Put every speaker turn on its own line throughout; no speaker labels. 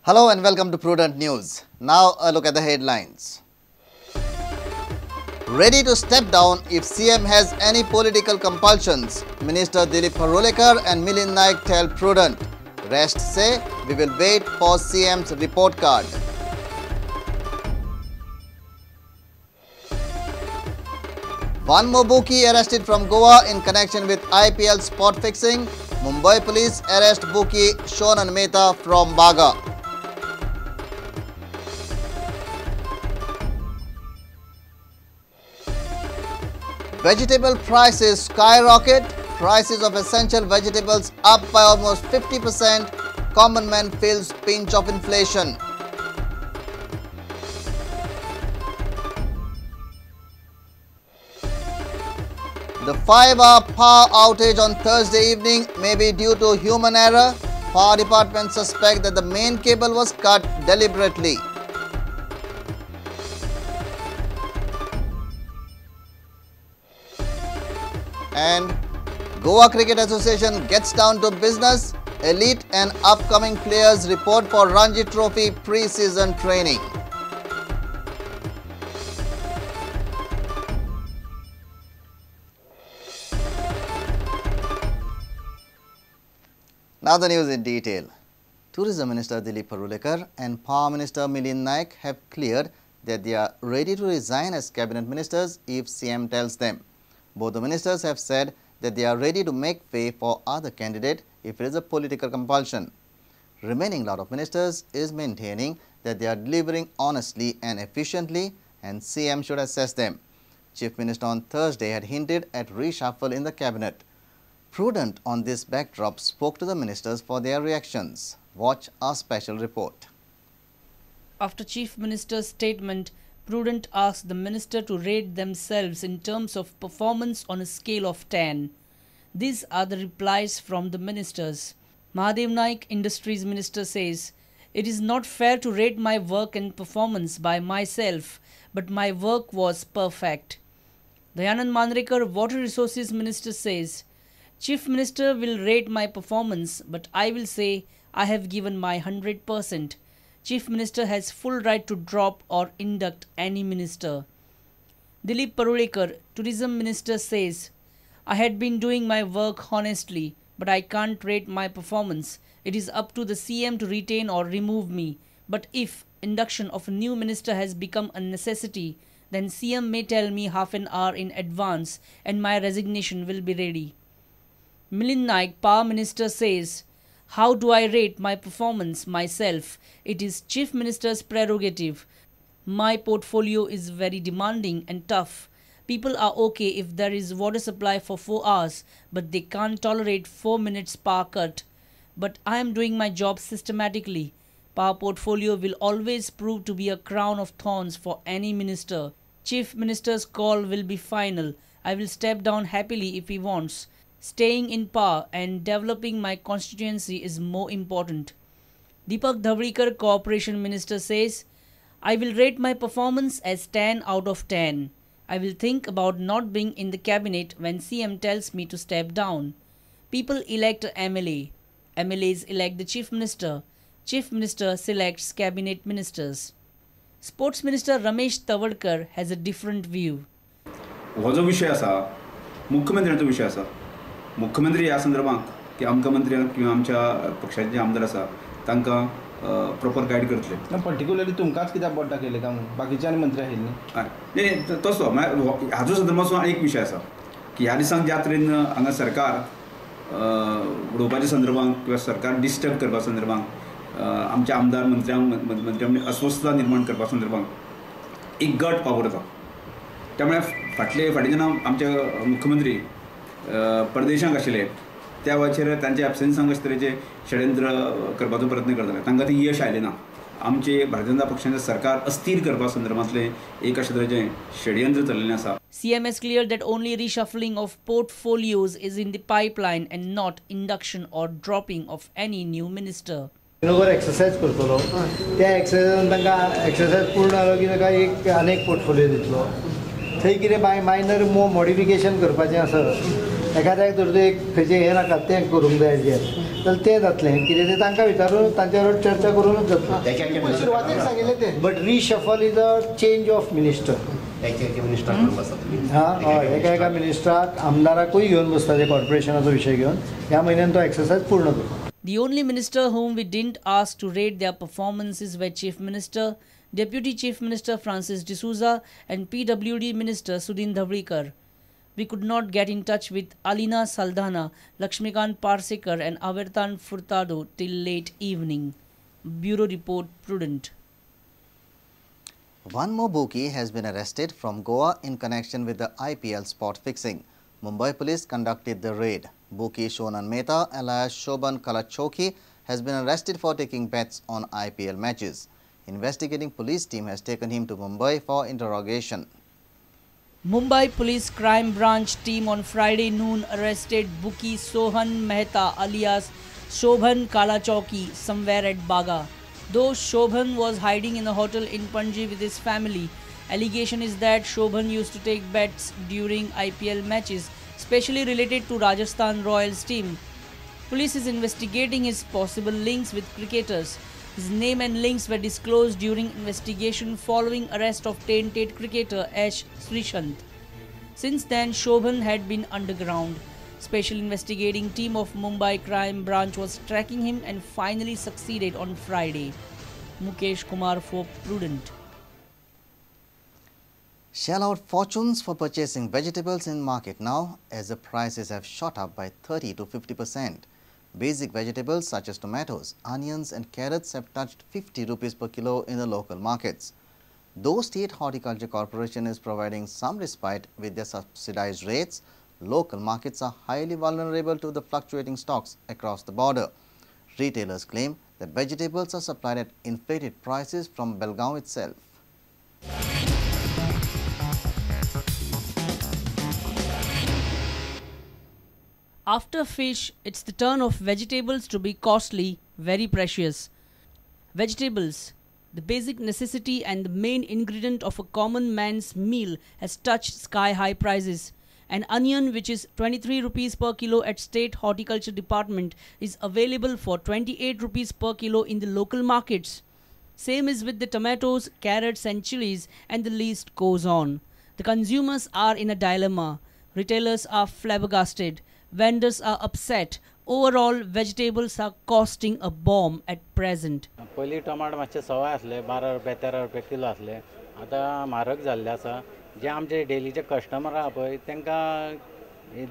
Hello and welcome to Prudent News. Now a look at the headlines. Ready to step down if CM has any political compulsions, Minister Dilip Parulekar and Milind Naik tell Prudent. Rest say we will wait for CM's report card. One more bookie arrested from Goa in connection with IPL spot fixing. Mumbai police arrest bookie Shonan Mehta from Baga. Vegetable prices skyrocket. Prices of essential vegetables up by almost 50%. Common man feels pinch of inflation. The 5-hour power outage on Thursday evening may be due to human error. Power department suspect that the main cable was cut deliberately. And Goa Cricket Association gets down to business. Elite and upcoming players report for Ranji Trophy pre-season training. Now the news in detail. Tourism Minister Dilip Parulekar and Power Minister Milind Naik have cleared that they are ready to resign as cabinet ministers if CM tells them. Both the ministers have said that they are ready to make way for other candidate if it is a political compulsion. Remaining lot of ministers is maintaining that they are delivering honestly and efficiently and CM should assess them. Chief Minister on Thursday had hinted at reshuffle in the cabinet. Prudent on this backdrop spoke to the ministers for their reactions. Watch our special report.
After Chief Minister's statement, Prudent asked the minister to rate themselves in terms of performance on a scale of 10. These are the replies from the ministers. Mahadev Naik, Industries Minister, says, "It is not fair to rate my work and performance by myself, but my work was perfect." Dayanand Mandrekar, Water Resources Minister, says, "Chief Minister will rate my performance, but I will say I have given my 100%. Chief Minister has full right to drop or induct any minister." Dilip Parulekar, Tourism Minister, says, "I had been doing my work honestly, but I can't rate my performance. It is up to the CM to retain or remove me. But if induction of a new minister has become a necessity, then CM may tell me half an hour in advance and my resignation will be ready." Milind Naik, Power Minister, says, "How do I rate my performance myself? It is Chief Minister's prerogative. My portfolio is very demanding and tough. People are okay if there is water supply for 4 hours, but they can't tolerate 4 minutes power cut. But I am doing my job systematically. Power portfolio will always prove to be a crown of thorns for any minister. Chief Minister's call will be final. I will step down happily if he wants. Staying in power and developing my constituency is more important." Deepak Dhavalikar, Cooperation Minister, says, "I will rate my performance as 10 out of 10. I will think about not being in the cabinet when CM tells me to step down. People elect a MLA. MLAs elect the Chief Minister. Chief Minister selects cabinet ministers." Sports Minister Ramesh Tawadkar has a different view.
हो जो विषय आसा मुख्यमंत्र्यांचो विषय आसा. मुख्यमंत्री ह्या संदर्भात की आमकां मंत्री किंवा आमच्या पक्षाचे जे आमदार आसा तांकां प्रॉपर गायड करतले.
पर्टिक्युलरली तुमकांच कित्याक बोट दाखयलें काय म्हणून बाकीचे आनी मंत्री आशिल्ले
न्ही न्ही तसो म्हळ्यार हाजो संदर्भांतसो एक विशय आसा की ह्या दिसांक ज्या तरेन हांगा सरकार उडोवपाच्या संदर्भात किंवा सरकार डिस्टर्ब करपा संदर्भात आमच्या आमदार मंत्र्यांक अस्वस्थता निर्माण करपा संदर्भात एक गट वावुरता. त्यामुळे फाटले फाटीं जेन्ना आमचे मुख्यमंत्री परदेशांक आशिल्ले त्या वेळाचेर तांच्या एबसेन्सांक अशे तरेचे षडयंत्र करपाचो प्रयत्न करताले. तांकां तें यश आयलें ना. आमचे भारतीय जनता पक्षाचें सरकार अस्थिर करपा संदर्भांतलें एक अशे तरेचें षडयंत्र चलिल्लें आसा.
CM has cleared that only reshuffling of portfolios is in the pipeline and not induction or dropping of any new minister.
बरोबर एक्सरसाइज करतलो त्या एक्सरसाइजान तांकां एक्सरसाइज पूर्ण जालो की ताका एक आनी एक पोर्टफोलियो दितलो. थंय कितें मायनर मॉडिफिकेशन करपाचें आसा एखाद्याक धर एक खंयचें हें नाका तें करूंक जाय जें जाल्यार तें जातलें कितें तें तांकां विचारून तांच्या बरोबर चर्चा करूनच जातलें.
सुरवातेक सांगिल्लें तें.
But reshuffle is a change of minister. हां हय, एका एका मिनिस्टराक आमदाराकूय घेवन बसता, ते कॉर्पोरेशनाचो विशय घेवन ह्या म्हयन्यान तो एक्सरसायज पूर्ण करता.
The only minister whom we didn't ask to rate their performances were Chief Minister, Deputy Chief Minister Francis D'Souza and PWD Minister Sudin Dhavalikar. We could not get in touch with Alina Saldana, Lakshmikant Parsekar and Avertan Furtado till late evening. Bureau Report, Prudent.
One more bookie has been arrested from Goa in connection with the IPL spot fixing. Mumbai police conducted the raid. Bookie Shonan Mehta alias Shobhan Kalachoki has been arrested for taking bets on IPL matches. Investigating police team has taken him to Mumbai for interrogation.
Mumbai Police Crime Branch team on Friday noon arrested bookie Sohan Mehta alias Shobhan Kalachowki somewhere at Baga. Though Shobhan was hiding in a hotel in Panji with his family, allegation is that Shobhan used to take bets during IPL matches, especially related to Rajasthan Royals team. Police is investigating his possible links with cricketers. His name and links were disclosed during investigation following arrest of tainted cricketer Ash Srishant. Since then, Shobhan had been underground. Special investigating team of Mumbai Crime Branch was tracking him and finally succeeded on Friday. Mukesh Kumar for Prudent.
Shell out fortunes for purchasing vegetables in market now as the prices have shot up by 30 to 50%. Basic vegetables such as tomatoes, onions and carrots have touched 50 rupees per kilo in the local markets. Though State Horticulture Corporation is providing some respite with their subsidized rates, local markets are highly vulnerable to the fluctuating stocks across the border. Retailers claim that vegetables are supplied at inflated prices from Belgaum itself.
After fish, it's the turn of vegetables to be costly, very precious. Vegetables, the basic necessity and the main ingredient of a common man's meal, has touched sky-high prices. An onion, which is 23 rupees per kilo at State Horticulture Department, is available for 28 rupees per kilo in the local markets. Same is with the tomatoes, carrots and chilies, and the list goes on. The consumers are in a dilemma. Retailers are flabbergasted. Vendors are upset. Overall, vegetables are costing a bomb at present.
पयलीं टमाट मातशे सवाय आसले, 12 रुपया 13 रुपया kilo आसले. आतां म्हारग जाल्ले आसा. जे आमचे डेलीचे कस्टमर आहा पळय तांकां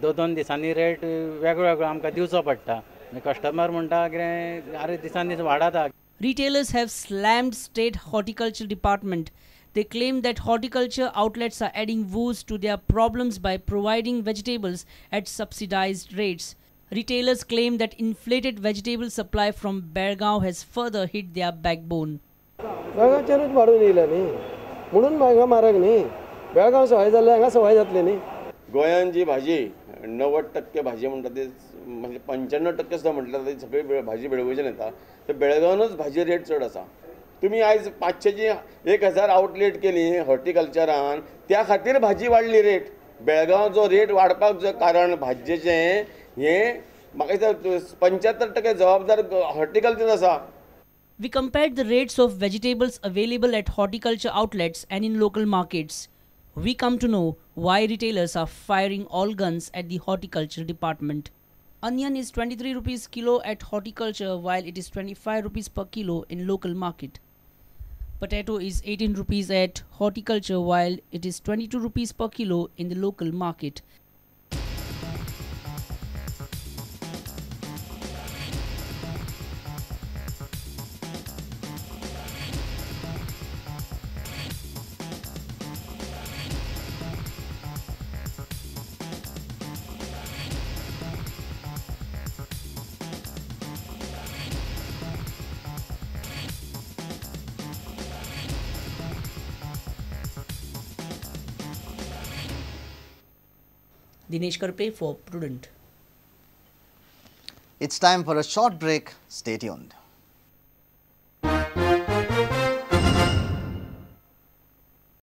2-2 दिसांनी रेट वेगळो वेगळो आमकां दिवचो पडटा. कस्टमर म्हणटा कितें अरे दिसान दीस वाडता.
Retailers have slammed State Horticulture Department. They claim that horticulture outlets are adding woes to their problems by providing vegetables at subsidized rates. Retailers claim that inflated vegetable supply from Belgaum has further hit their backbone.
बेळगांवच्यानूच वाडून येयला न्ही, म्हणून हांगा म्हारग न्ही. बेळगांव सवाय जाल्यार हांगा सवाय जातलें न्ही.
गोंयांत जी भाजी 90% भाजी म्हणटा ती, म्हणजे 95% सुद्दां म्हटल्यार ती सगळी भाजी बेळगांवच्यान येता. तर बेळगांवनूच भाजी रेट चड आसा. तुम्ही आयज 500 1000 आउटलेट केली हॉर्टिकल्चरान, त्या खातीर भाजी वाडली रेट. बेळगांवचो रेट वाडपाक जो कारण भाजयेचें हें म्हाका दिसता 75% जबाबदार हॉर्टिकल्चर आसा.
We compared the rates of vegetables available at horticulture outlets and in local markets. We come to know why retailers are firing all guns at the horticulture department. Onion is 23 rupees kilo at horticulture while it is 25 rupees per kilo in local market. Potato is 18 rupees at horticulture while it is 22 rupees per kilo in the local market. Dinesh Karpe for Prudent.
It's time for a short break. Stay tuned.